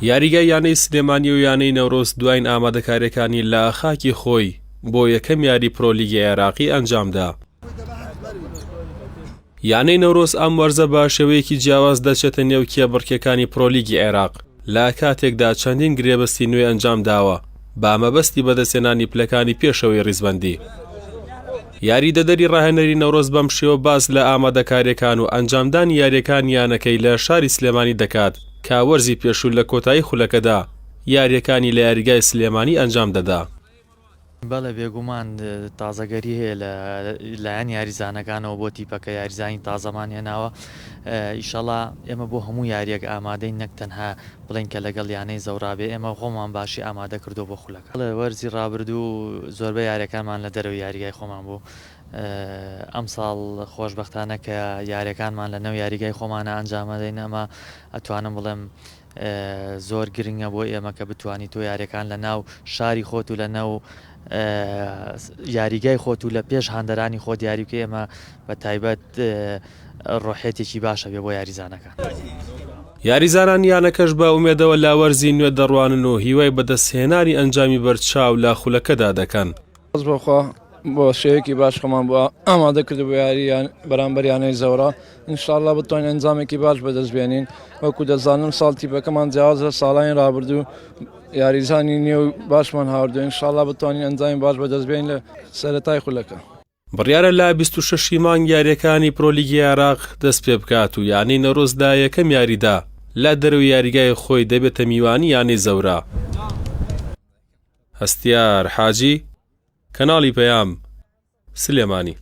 یاریگای یانەی سلێمانی و یانەی نەورۆز دواین ئامادەکاریەکانی لە خاکی خۆی بۆ یەکەم یاری پرۆلیگی عێراقی ئەنجامدا. یانەی نەورۆز ئەم وەرزە بە شێوەیەکی جیاواز دەچێتە نێو کێبڕکێکانی پرۆلیگی عێراق لە کاتێکدا چەندین گرێبەستی نوێ ئەنجام داوە بە مەبەستی بەدەستهێنانی پلەکانی پێشەوەی ڕیزبەندی. یاریدەدەری ڕاهێنەری نەورۆز بەم شێوە باس لە ئامادەکاریەکان و ئەنجامدانی یاریەکانی یانەکەی لە شاری سلێمانی دەکات کە وەرزی پێشوو لە کۆتایی خولەکەدا یاریەکانی لە یاریگای سلێمانی ئەنجام دەدا. بەڵێ بێگومان تازەگەری هەیە لە لایەن یاریزانەکانەوە بۆ تیپەکە یاریزانی تازەمان هێناوە ئیشەڵا ئێمە بۆ هەموو یاریەک ئامادەین نەک تەنها بڵێین کە لەگەڵ یانەی زەورا بێ ئێمە خۆمان باشی ئامادە کردووە بۆ خولەکە. بەڵێ وەرزی ڕابردوو زۆربەی یاریەکانمان لە دەرەوەی یاریگای خۆمان بوو ئەمساڵ خۆشبەختانە کە یاریەکانمان لە نێو یاریگای خۆمانە ئەنجامەدەین ئەمە ئەتوانم بڵێم زۆر گرنگە بۆ ئێمە کە بتوانی تۆ یاریەکان لە ناو شاری خۆت و لە ناو یاریگای خۆت و لە پێش هاندەرانی خۆت یاری بکەی ئێمە بە تایبەت ڕۆحێتێکی باشە بێ بۆ یاریزانەکان. یاریزانانی یانەکەش بە ئومێدەوە لە وەرزی نوێ دەڕوانن و هیوای بەدەستهێنانی ئەنجامی بەرچاو لە خولەکەدا دەکەن. سوپاس بۆ خوا بۆ شێوەیەکی باش خۆمان بۆ ئامادە کرد بۆ یارییان بەرامبەر یانەی زەورا ئینشاءاللە بتوانین ئەنجامێکی باش بەدەست بێنین وەکو دەزانم ساڵ تیپەکەمان جیاواز لە ساڵانی رابردوو یاریزانی نوێ و باشمان هاوردو ئینشاءاللە بتوانین ئەنجامی باش بەدەست بێنین لە سەرەتای خولەکە. بڕیارە لە 26 ی مانگ یارییەکانی پرۆلیگی عێراق دەستپێبکات و یانەی نەورۆز لە یەکەم یاریدا لە دەرەوەی یاریگای خۆی دەبێتە میوانی یانەی زەورا. هەستیار حاجی، کەناڵی پەیام، سلێمانی.